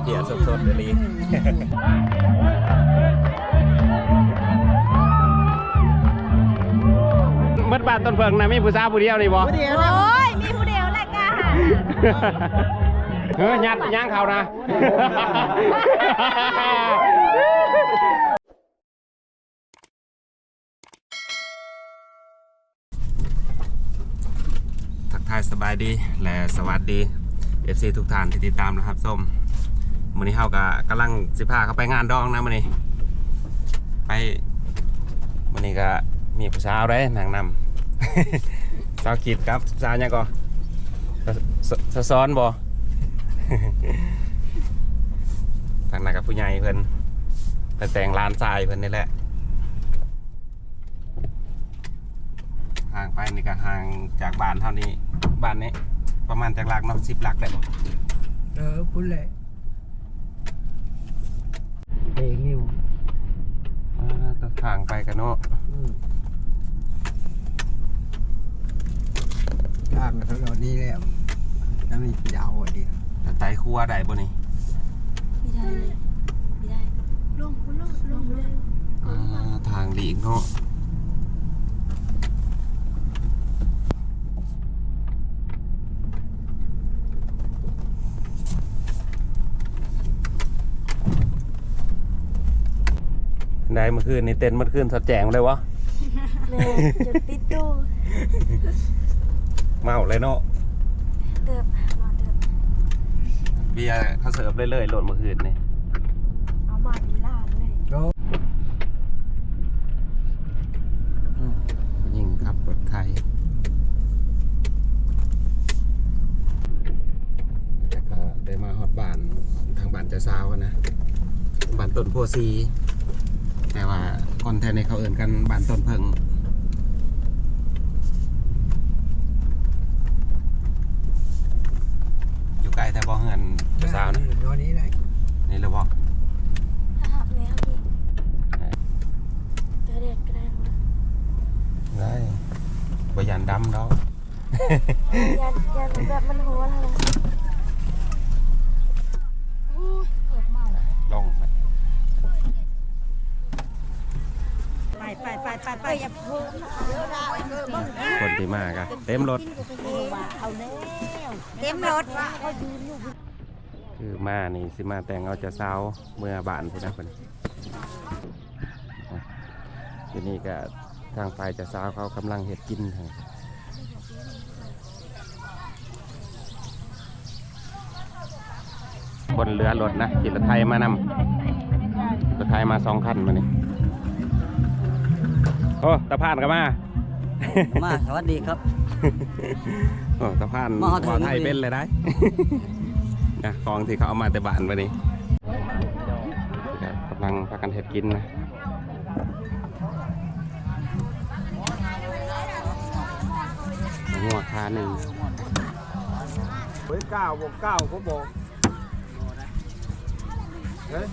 ເພຍສົດໆອີ່ຫຼີ. ເບິດບ້ານຕົ້ນເຜິ້ງນະ ມີຜູ້ສາວຜູ້ດຽວນີ້ບໍ່? ຜູ້ດຽວ. ໂອ້ຍ ມີຜູ້ດຽວແຫຼະກະ. ເຮີ້ຍ ຍັດຫຍັງເຂົານະ? ທັກທາຍສະບາຍດີ ແລະ ສະຫວັດດີ ເອັຟຊີ ທຸກທ່ານທີ່ຕິດຕາມ ແລະ ຮັບຊົມ. ມື້ນີ້ເຮົາກະກຳລັງຊິພາເຂົາໄປງານດອງນະມື້ນີ້ ໄປ. ມື້ນີ້ກະມີຜູ້ສາວໄດ້ນັ່ງນຳ ສາວຄິດກັບສາວຫຍັງກໍ ສະ ສະ ສະສອນບໍ່? ທາງນັ້ນກໍຜູ້ໃຫຍ່ເພິ່ນ ເພິ່ນແຕ່ງຫຼານຊາຍເພິ່ນນີ້ແຫຼະ. ຫ່າງໄປນີ້ກໍຫ່າງຈາກບ້ານເຮົານີ້ ບ້ານນີ້ປະມານຈັກຫຼັກເນາະ? ສິບຫຼັກໄດ້ບໍ່? ເອີ ພຸ້ນແຫຼະ. ເພງຢູ່. ອ່າ ທາງໄປກັນເນາະ. ອືມ ທາງກໍເທົ່ານີ້ແລ້ວ ທາງນີ້ຍາວກວ່ານີ້. ແລ້ວໄຕ່ຂົວໄດ້ບໍ່ນີ້? ບໍ່ໄດ້ເລີຍ ບໍ່ໄດ້. ລົງ ລົງ ລົງເລີຍ. ອ່າ ທາງຫຼີກເນາະ. ໄດ້ ມື້ຄືນນີ້ເຕັ້ນໝົດຄືນ ສອດແຈ້ງເລີຍວະ? ແມ່ນ ຈົນຕິດຕູ້. ເມົາເລີຍເນາະ? ເຕີບ ເມົາເຕີບ. ເບຍເຂົາເສີບເລື້ອຍໆໂລດມື້ຄືນນີ້ ເອົາມາເປັນລ້ານເລີຍ. ອືມ ຜູ້ຍິງຂັບລົດໄຖ ແລ້ວກໍໄດ້ມາຮອດບ້ານ ທາງບ້ານເຈົ້າສາວຫັ້ນນະ ບ້ານຕົ້ນໂພສີ ແຕ່ວ່າຄົນແຖວນີ້ເຂົາເອີ້ນກັນບ້ານຕົ້ນເຜິ້ງ. ຢູ່ໃກ້ແທ້ບໍ່ເຮືອນເຈົ້າສາວນະ? ຢູ່ນີ້ໄດ໋. ນີ້ລະບໍ່? ຫາແມ່ເຮົານີ້ ຈະແດດກໍໄດ້ບໍ່? ໄດ້ ບໍ່ຢ້ານດຳດອກ. ຢ້ານ ຢ້ານແບບມັນຮ້ອນຫັ້ນນະ. ໂອ້ຍ ເກືອບເມົາ. ລົງໄປ ໄປ ໄປ ໄປ ໄປ. ຄົນທີ່ມາກໍເຕັມລົດ. ເຕັມລົດ. ຄືມານີ້ຊິມາແຕ່ງເອົາເຈົ້າສາວເມືອບ້ານພຸ້ນນະເພິ່ນ. ທີນີ້ກໍທາງຝ່າຍເຈົ້າສາວເຂົາກຳລັງເຮັດກິນ ຄົນເຫຼືອລົດນະ ຂີ່ລົດໄຖມານຳ ລົດໄຖມາສອງຄັນມື້ນີ້. ໂອ້ ຕາພານກໍມາ ມາ ສະຫວັດດີຄັບ. ໂອ້ ຕາພານເວົ້າໄທເປັນເລີຍໄດ໋ ນະ ຂອງທີ່ເຂົາເອົາມາແຕ່ບ້ານມື້ນີ້ ກຳລັງພາກັນເຮັດກິນນະ. ງົວຄາໜຶ່ງ. ເຮີ້ຍ ກ້າວບໍ່ ກ້າວບໍ່ ບໍ່ ເຮີ້ຍ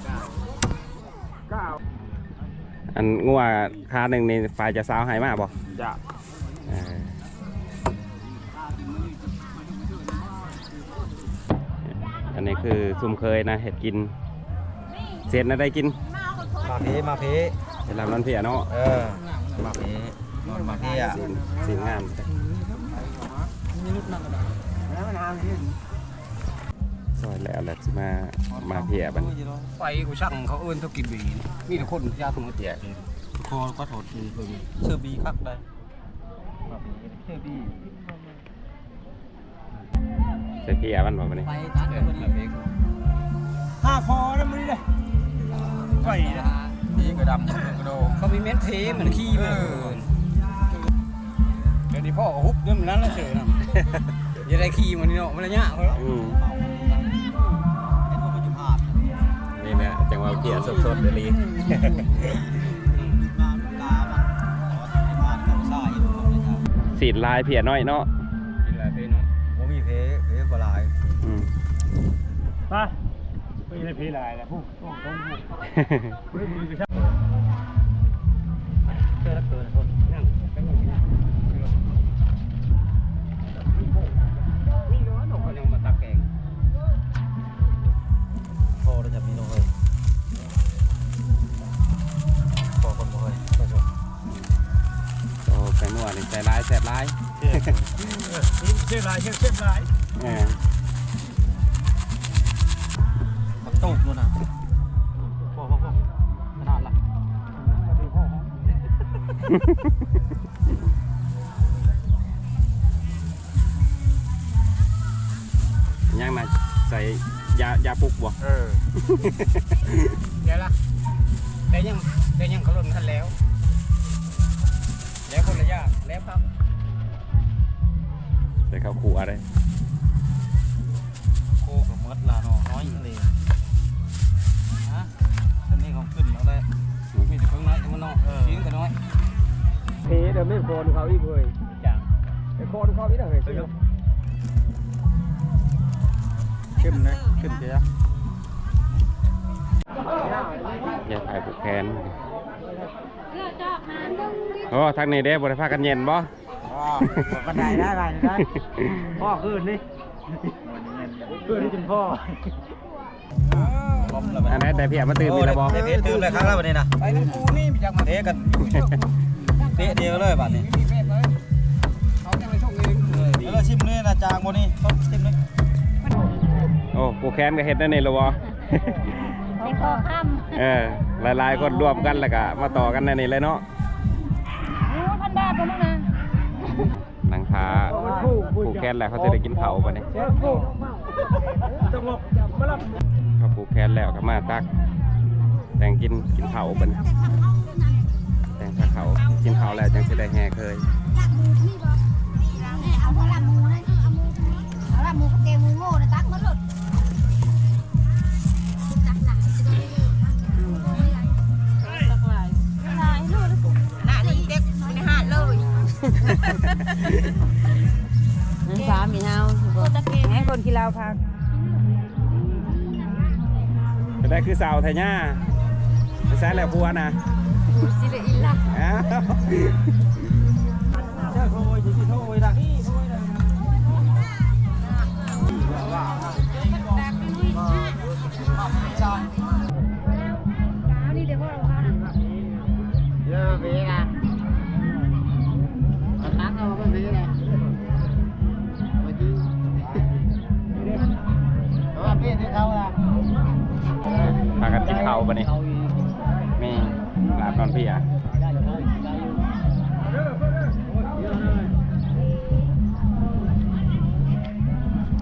ກ້າວ. ອັນງົວຄາໜຶ່ງນີ້ ຝ່າຍເຈົ້າສາວໃຫ້ມາບໍ່? ຈ້ະ. ເອີ ອັນນີ້ຄືຊຸມເຄີຍນະ ເຮັດກິນ. ເຮັດແນວໃດກິນ? ມາພີ້ ມາພີ້ ເຮັດລາບນອນເພຍເນາະ. ເອີ ມາພີ້ ມາພີ້ ຊີ້ນງາມ. ຊອຍແລ້ວ ແລ້ວຊິມາ ມາເພຍບັດນີ້. ໄປກູຊ່າງເຂົາເອີ້ນເທົ່າກິນບີ ມີແຕ່ຄົນຢາກເຂົ້າມາແຈກ. ຂໍ ຂໍໂທດ ເຊີບີຄັກໄດ໋ ເຊີບີ. ໃສ່ເພຍມັນບໍ່ບັດນີ້? ໄປຕັດກັບເພິ່ນເລີຍ. ຫາຂໍນຳມື້ນີ້ເດ້ ໄປເດ້. ເພກະດຳ ກະໂດ ເຂົາມີແມ່ນເພມັນຂີ່ມາ. ເອີ ດຽວນີ້ພໍ່ກໍຮຸບນຳນັ້ນລະເຊີນຳ. ຢ່າໄດ້ຂີ່ມັນນີ້ເນາະ ມັນລະຍະເຂົາເນາະ. ອືມ ນີ້ແຫຼະ ຈັ່ງວ່າເພຍສົດໆອີ່ຫຼີ. ຊີ້ນຫຼາຍເພຍໜ້ອຍເນາະ. ກິນຫຼາຍເພເນາະ ບໍ່ມີເພ ເພບໍ່ຫຼາຍ. ອືມ ໄປ ໄປເພຫຼາຍລະພຸ້ນ. ເຈົ້າເກີນຄົນ ນັ່ງໄປ ຍັງມີເນາະ ເຂົາຍັງມາຕັກແກງ. ພໍ ແຊບຫຼາຍ ເຊບ ເຊບຫຼາຍ ເຊບ ເຊບຫຼາຍ ເອີ ຜັກໂຕກໂລດນະ ພໍໆໆ ຂະໜາດລະ ຍັງນະ ໃສ່ຢາ ຢາປຸກບໍ່? ເອີ ດຽວລະ ໄດ້ຍັງ ໄດ້ຍັງເຂົາລົດມັນທັນແລ້ວ ແລ້ວຄົນລະຢ່າງ ແລ້ວພັກ ໃສ່ເຂົ້າຂົ້ວເດ້ ໂຄກະໝົດລະເນາະ ນ້ອຍອີ່ຫຼີ ຮະ ອັນນີ້ເຂົາຂຶ້ນເອົາແລ້ວ ມີແຕ່ເຄື່ອງໃນເທົ່ານັ້ນເນາະ ເອີ ຊີ້ນກະນ້ອຍ ເພເດີ ແມ່ນຄອນເຂົາອີກເວີຍ ຈ້າ ແຕ່ຄອນເຂົາອີກນະເຮີຍ ເຂັ້ມນະ ເຂັ້ມເດ ແຍກໄປຜູກແຂນ ໂອ້ ທາງນີ້ເດ້ ບໍ່ໄດ້ພາກັນເຢັນບໍ່? ອໍ ບໍ່ປານໃດ ໄດ້ ໄດ້ ພໍຄືນນີ້ ຄືນນີ້ຈົນພໍ ອັນໃດ ໄດ້ເພຍມາຕື່ມອີກແລ້ວບໍ່? ໄດ້ເພຍຕື່ມແລ້ວຄັກແລ້ວບັດນີ້ນະ ໄປນຳກູນີ້ ໄປຈັກມາເພກັນ ເພດຽວເລີຍບັດນີ້ ເອົາຈັງໄດ້ສົ່ງເອງ ເອີ ຊິມນີ້ນະ ຈາງບໍ່ນີ້ ຊິມນີ້ ໂອ້ ຜູກແຂນກະເຮັດແນວນີ້ແລ້ວບໍ່? ໃສ່ຄໍຄຳ ເອີ ຫຼາຍໆຄົນລວມກັນແລ້ວກະມາຕໍ່ກັນແນວນີ້ເລີຍເນາະ ໂອ້ ພັນບາດບໍ່ລູກນະ ນັ່ງຖ້າຜູກແຂນແລ້ວ ເຂົາຊິໄດ້ກິນເຂົ້າບັດນີ້ ເຂົາຜູກແຂນແລ້ວກະມາຕັກແຕ່ງກິນ ກິນເຂົ້າບັດນີ້ ແຕ່ງພາເຂົ້າ ກິນເຂົ້າແລ້ວຈັ່ງຊິໄດ້ແຫ່ເຂີຍ ເອົາລາບໝູນະ ເອົາລາບໝູກັບແກງໝູໂງ່ນະ ຕັກໝົດໂລດ ຕັກຫຼາຍ ຕັກຫຼາຍ ຫຼາຍໂລດ ໜ້ານີ້ເຕັກຢູ່ໃນຫາດເລີຍ ນັ້ນສາມີເຮົາ ໃຫ້ຄົນກິນເຫຼົ້າພັກ ໄດ້ຄືສາວໄທຍາ ໄປໃສແລ້ວຜົວນະ ຊິເລອີລະ ອ້າວ ພາກັນກິນເຂົ້າບັດນີ້ ມີລາບນອນເພຍ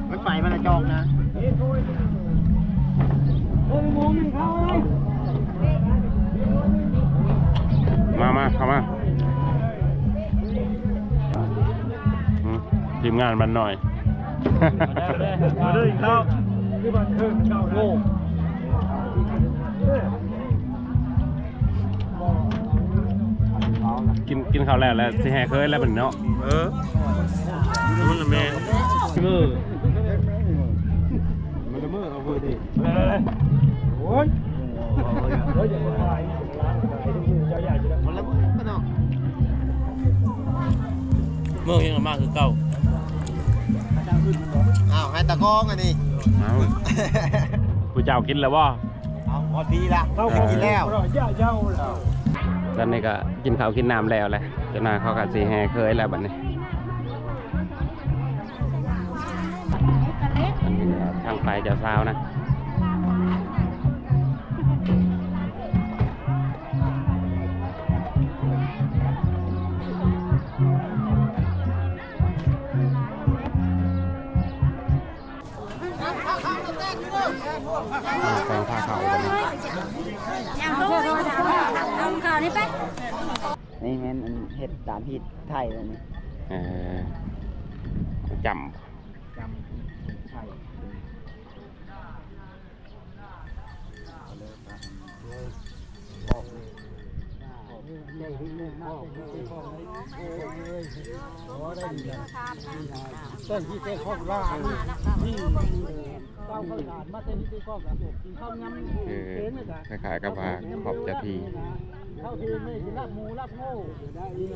ມັນໄປມັນຈອກນະ ມາ ມາ ເຂົ້າມາ ອືມ ທີມງານບ້ານນ້ອຍ ມາເດີ ມາເດີ ກິນເຂົ້າ ຄືບ້ານເທີເກົ່າ ໂອ້ ກິນ ກິນເຂົ້າແລ້ວ ແລ້ວຊິແຫ່ເຂີຍແລ້ວບັດນີ້ເນາະ ເອີ ມັນລະແມ່ນ ເອີ ມັນລະເມີເອົາເວີເດ ໂອ້ຍ ເມືອຍັງມາຄືເກົ່າ ອ້າວ ໃຫ້ຕາກ້ອງອັນນີ້ ອ້າວ ຜູ້ເຈົ້າກິນແລ້ວບໍ່? ເອົາ ພໍດີລະ ເຮົາກໍກິນແລ້ວ ຕອນນີ້ກໍກິນເຂົ້າກິນນ້ຳແລ້ວແຫຼະ ເຈົ້ານາຍເຂົາກໍຊິແຫ່ເຂີຍແລ້ວບັດນີ້ ທາງຝ່າຍເຈົ້າສາວນະ ແກງພາເຂົ້າບັດນີ້ ເອົາເຂົ້ານີ້ໄປ ນີ້ແມ່ນອັນເຮັດຕາມຮີດໄທອັນນີ້ ເອີ ຈ້ຳ ຈ້ຳໄທ. ເອີ ຄ້າຍໆກັບວ່າຂອບເຈົ້າທີ່ ເຂົ້າເພງນີ້ກິນລາບໝູ ລາບໂງ່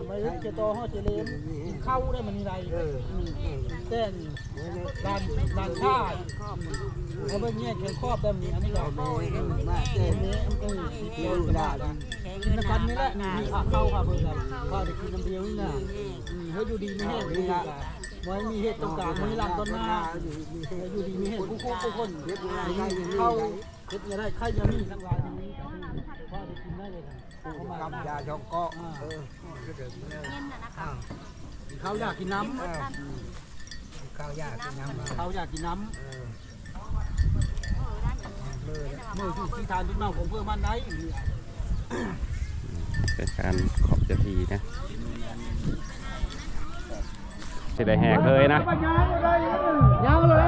ໄປເຮັດເຈໂຕຮອດເຈເລນ ກິນເຂົ້າໄດ້ມື້ນີ້ໄດ໋ ແຕ່ ຫຼານ ຫຼານຊາຍ ມາເບິ່ງແຍກແຂນຂອບແບບນີ້ ອັນນີ້ກໍ ມາແຕ່ ເອີ ເອີ ເອີ ກິນນຳກັນນີ້ແຫຼະ ມີພາເຂົ້າພາເບິ່ງກັນ ພາໄດ້ກິນນຳດຽວນີ້ນະ. ອືມ ໃຫ້ຢູ່ດີມີແຮງ ບໍ່ໃຫ້ມີເຫດຕົງການ ບໍ່ມີຫຼັງຕອນໜ້າ ໃຫ້ຢູ່ດີມີແຮງ ຜູ້ຄູ່ຜູ້ຄົນ ເຮັດງານໄດ້ ເຮັດງານໄດ້ ໄຂ້ຢ່າມີທັງຫຼາຍ ພໍໄດ້ກິນໄດ້ເລີຍ ກຳຢາສອງເກາະ ເອີ ເຢັນນະນະຄະ ກິນເຂົ້າຢາກກິນນ້ຳ ເອີ ກິນເຂົ້າຢາກກິນນ້ຳ ເອີ ເອີ ມື້ທີ່ທານຈຸດເມົາຂອງເພື່ອມັນໄດ້ ເປັນການຂອບເຈົ້າທີ່ນະ ຊິໄດ້ແຫ່ເຄີຍນະ ຍາວເລີຍ.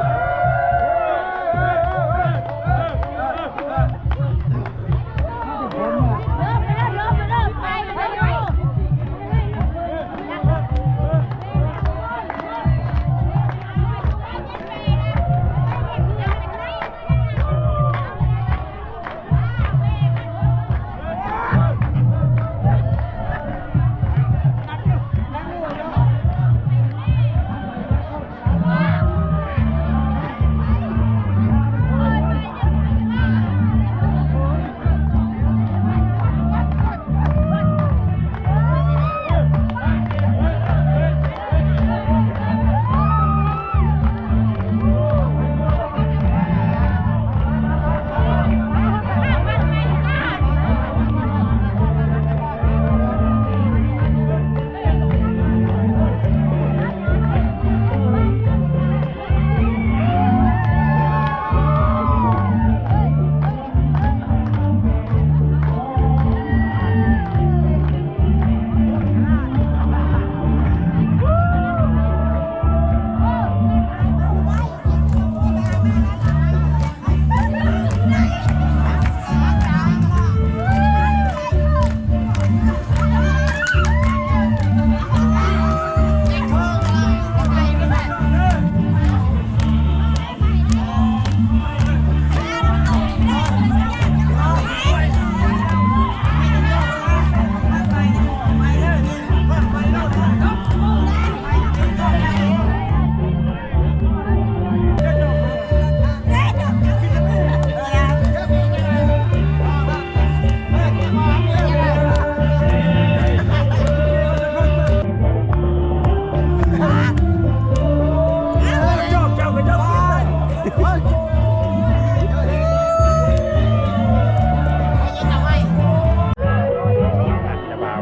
ເຈົ້າບ່າວ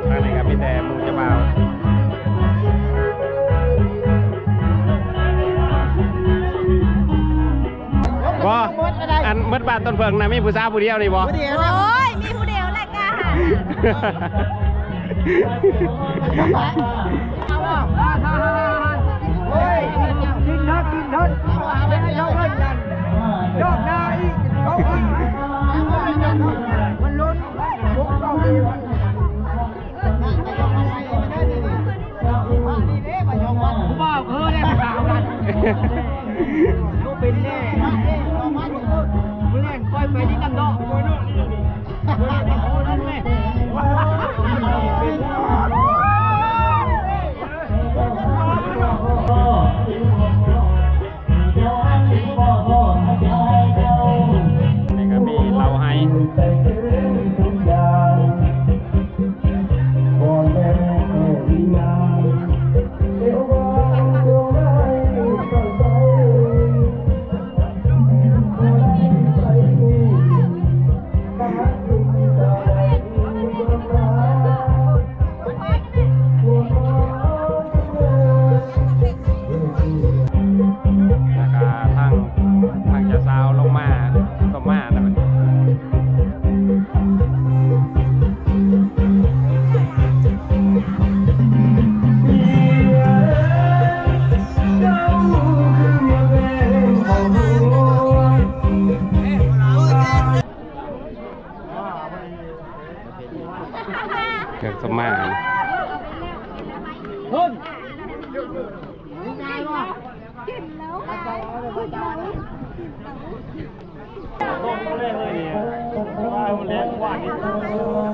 ທາງນີ້ກໍມີແຕ່ໝູ່ເຈົ້າບ່າວ ບໍ່ ອັນໝົດບ້ານຕົ້ນເຜິ້ງນະ ມີຜູ້ສາວຜູ້ດຽວນີ້ບໍ່? ໂອ້ຍ ມີຜູ້ດຽວແຫຼະກະ ກິນເຖິດ ກິນເຖິດ ເອົາເງິນ ດອກໜ້າອີກ ເອົາອີກ ມັນລົ້ນ ຫົກເກົ້າປີ. ຜູ້ບ່າວເຄີຍໄດ້ສາວນັ້ນ ເປັນແນ່ ມື້ແລງຄ່ອຍໄປດິນນຳດອກ ນັ້ນແຫຼະ. ນີ້ກໍມີເຫຼົ້າໄຮ ແລ້ວກະທາງ ທາງເຈົ້າສາວລົງມາ ສົມມາແລ້ວບັດນີ້. ເຄື່ອງສົມມາ ເຫັນແລ້ວ ເຫັນແລ້ວ ເຫັນແລ້ວ. ກຳລັງສົ່ງມາແລ້ວ.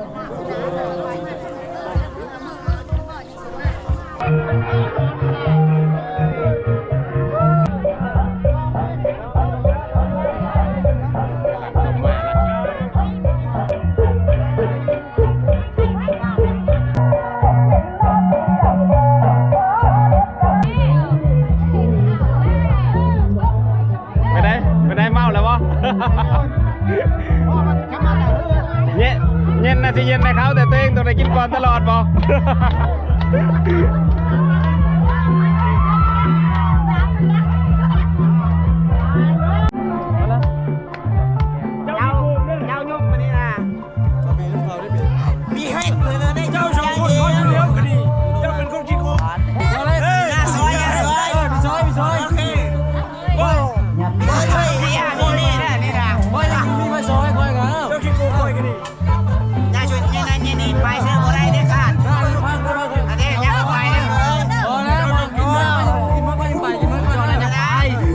ເຢັນ ເຢັນນະ ຊິເຢັນໃຫ້ເຂົາ ແຕ່ຕົວເອງຕ້ອງໄດ້ກິນກ່ອນຕະຫຼອດບໍ? ເຈົ້າ ເຈົ້າຍົກມານີ້ນະ. ມີໃຫ້ເລີຍໄດ້ ເຈົ້າສອງຄົນ ຄົນດຽວກໍດີ ເຈົ້າເປັນຄົນຂີ້ໂກງ. ເອີ ຢ່າຊອຍ ຢ່າຊອຍ ເອີ ມີຊອຍ ມີຊອຍ ໂອເຄ. ໂອ້ຍ ເຮີ້ຍ ເຮີ້ຍ ເຮີ້ຍ ນີ້ນະ ນີ້ນະ ໂອ້ຍ ມີມາຊອຍຂ້ອຍກໍ ເຈົ້າຂີ້ໂກງຂ້ອຍກໍດີ. ຢ່າຊວຍ ນີ້ນະ ນີ້ ນີ້ ໄປເຊີບໍ່ໄດ້ເດັດຂາດ. ໄດ້ ໄດ້ ໄດ້ ອັນນີ້ຢ່າໄປເດີ. ພໍແລ້ວ ກິນເໝິດ ກິນເໝິດ ກິນເໝິດ ກິນເໝິດ ບໍ່ໄດ້ ບໍ່ໄດ້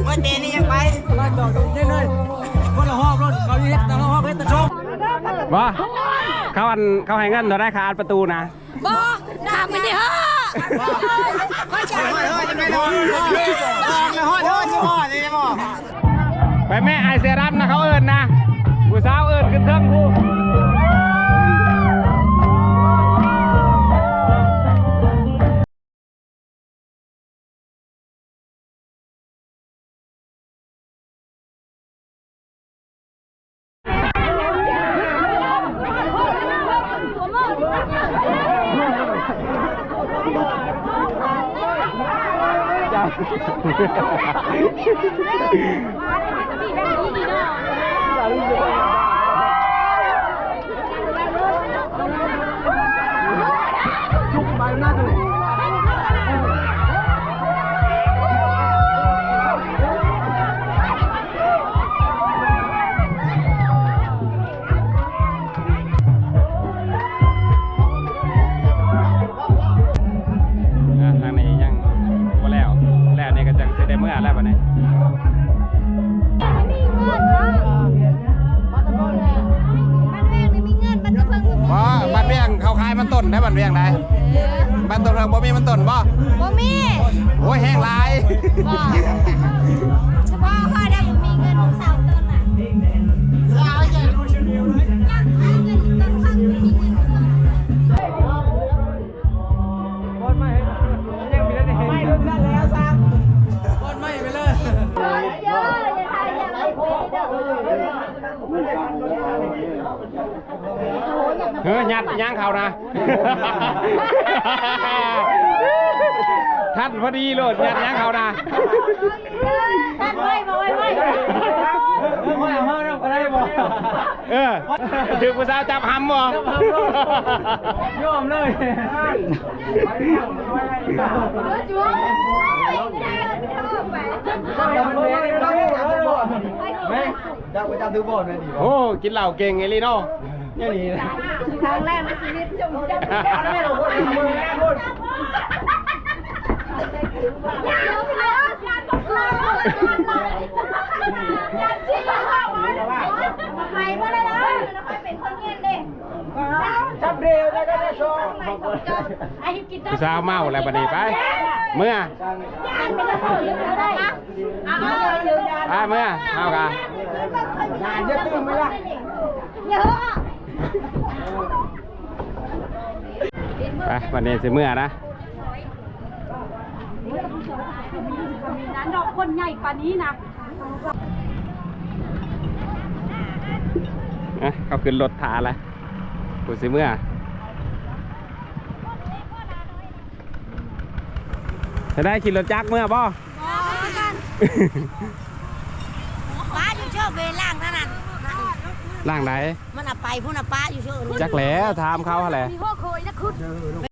ມື້ເດນີ້ຍັງໄປ ໄປຕໍ່ ເຮັດເລີຍ ຄົນລະຮອບໂລດ ເຂົາເຮັດແຕ່ລະຮອບ ເຮັດແຕ່ໂຊກ. ບໍ່ ເຂົາອັນ ເຂົາໃຫ້ເງິນເທົ່າໃດ ຄ່າອັດປະຕູນະ? ບໍ່ ຖາມມັນເດີ. ໄປແມ່ ອ້າຍເສືອດຳນະ ເຂົາເອີ້ນນະ ຜູ້ສາວເອີ້ນຂຶ້ນເທິງພຸ້ນ. ອ່າ ທາງນີ້ຍັງບໍ່ແລ້ວ ແລ້ວນີ້ກໍຈັ່ງຊິໄດ້ເມືອແລ້ວບັດນີ້. ມີເງິນເນາະ ບ້ານແວງນີ້ມີເງິນ ບ້ານຕະເພິງບໍ່ມີ. ບໍ່ ບ້ານແວງເຂົາຂາຍມັນຕົ້ນໄດ໋ ບ້ານແວງໄດ໋. ເອີ ບ້ານຕົ້ນເພິງບໍ່ມີມັນຕົ້ນບໍ່? ບໍ່ມີ. ໂອ້ຍ ແຮງຫຼາຍ. ບໍ່ ສະເພາະຂ້ອຍໄດ້ບໍ່ມີເງິນສາມຕົ້ນນະ. ຢາກໄດ້ເງິນຕົ້ນເພິງ ມີເງິນຕົ້ນ. ບ່ອນໃໝ່ ຍັງມີໄດ້ເຫັນ ບ່ອນໃໝ່ໄປເລີຍ. ເຮີ້ຍ ຍັດຫຍັງເຂົານະ ທັນພໍດີໂລດ ຍັດຫຍັງເຂົານະ. ຕັດໄວ້ບໍ່ ໄວ້ ໄວ້ ເອີ ຖືກຜູ້ສາວຈັບຫຳບໍ່? ຍອມເລີຍ. ແມ່ ຈັບ ຈັບຖືບໍ່ແມ່ນດີບໍ່? ໂອ້ ກິນເຫຼົ້າເກັ່ງອີ່ຫຼີເນາະ. ແນວນີ້ ຄັ້ງແລກໃນຊີວິດ ຈົງຈັບ. ໄປບໍ່ໄດ້ເລີຍ ຂ້ອຍເປັນຄົນເງິນເດ້. ຈັບເດວໄດ້ ໄດ້ ໄດ້ສອງ. ຜູ້ສາວເມົາແລ້ວບັດນີ້ ໄປ ເມືອ ໄປເມືອ ເຮົາກະ ໄປ ບັດນີ້ຊິເມືອນະ. ດອກຄົນໃຫຍ່ປານນີ້ນະ. ອ່ະ ເຂົາຂຶ້ນລົດຖ້າລະ ຜູ້ຊິເມືອ. ຈະໄດ້ຂີ່ລົດຈັກເມືອບໍ່? ບໍ່ຄືກັນ. ປ້າຢູ່ເຊີເວລ້າງທາງນັ້ນ. ລ້າງໃດ? ມັນເອົາໄປພຸ້ນນະ ປ້າຢູ່ເຊີ. ຈັກແຫຼະ ຖາມເຂົາຫັ້ນແຫຼະ.